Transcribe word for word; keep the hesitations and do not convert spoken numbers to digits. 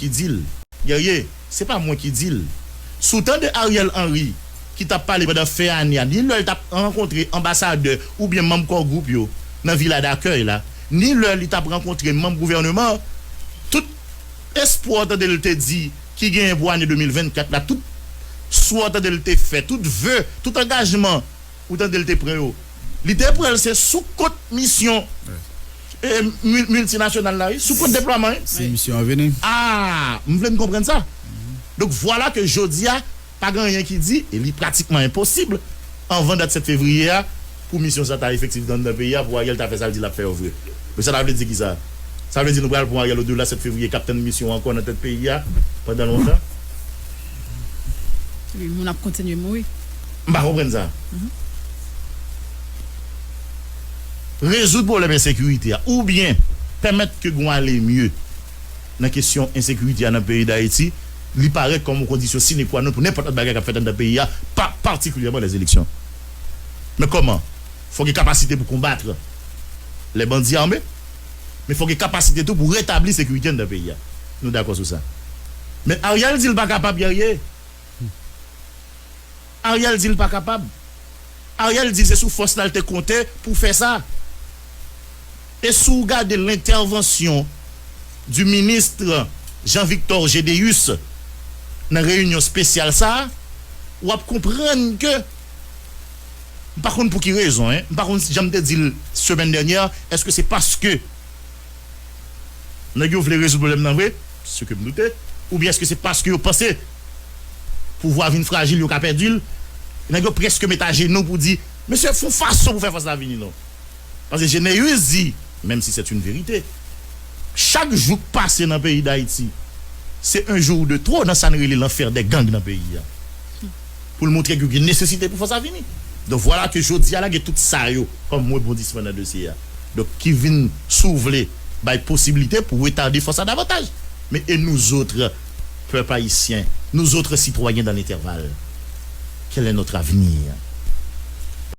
ki di l. Guerrier, se pa mwen ki di l. Si w tande Ariel Henry ki t ap pale pandan fen ane a, ni lè l t ap rankontre anbasadè oubyen manm Core Group yo nan vila dakèy la, ni lè li t ap rankontre manm gouvèneman an, tout espwa w tande l te di ki genyen pou ane de mil vennkat la, tout swa w tande l te fè, tout ve, tout angajman ou tande l te pran yo, li te pran l se sou kont misyon e, mil- miltinasyonal la, wi, sou kont deplwaman, wi. Se misyon an vini. Ah, m vle n konprann sa. Donk, vwala ke jodi a, pa gen anyen ki di, e li pratikman enposib, anvan dat sèt fevriye a, pou misyon sa ta efektif nan, nan peyi a, pou Ariel ta fè sa l di l ap fè yo vre. Men sa ta vle di ki sa? Sa vle di nou pral pran Ariel odela sèt fevriye, k ap tann misyon ankò nan tèt peyi a, pandan lontan? Wi, moun ap kontinye mouri. M pa konprann sa. Rezoud pwoblèm ensekirite a, oubyen pèmèt ke gon ale mye nan kesyon ensekirite a nan peyi Dayiti, li parèt kòm yon kondisyon sine qua non pou nenpòt lòt bagay k ap fèt anndan peyi a, pa patikilyèman lèzeleksyon. Men kòman? Fòk gen kapasite pou konbat lè bandi ame, men fòk gen kapasite tou pou retabli sekirite anndan peyi a. Nou dakò sou sa. Men Ariel di l pa kapab, Guerrier. Ariel di l pa kapab. Ariel di se sou fòs la l te konte pou fè sa. E si w gade lentèvansyon du ministre Jean Victor Gédeus nan reyinyon espesyal sa a, w ap konprann ke, m pa konn pou ki rezon, en, m pa konn si jan m te di l semèn dènyè, èske se paske nèg yo vle rezoud pwoblèm nan vre, ce que m doute, oubyen èske se paske yo panse pouvwa vin frajil, yo ka pèdi l? Nèg yo prèske met ajenou pou di, mesye, fè yon fason pou fè fòs la vini non. Paske Gédeus di, menm si c'est une vérité, chak jou k pase nan peyi Dayiti, se un jour de trop nan sa n rele lanfè dè gang nan peyi a. Pou l montre ke gen nesesite pou fòs la vini. Donk, vwala ke jodi a la, gen tout sa yo kòm rebondisman nan dosye a. Donk, ki vin, si w vle, bay posiblite pou retade fòs la davantaj. Men e nous autres, peuple haïtien, nous autres citoyens dans l'intervalle, quel est notre avenir?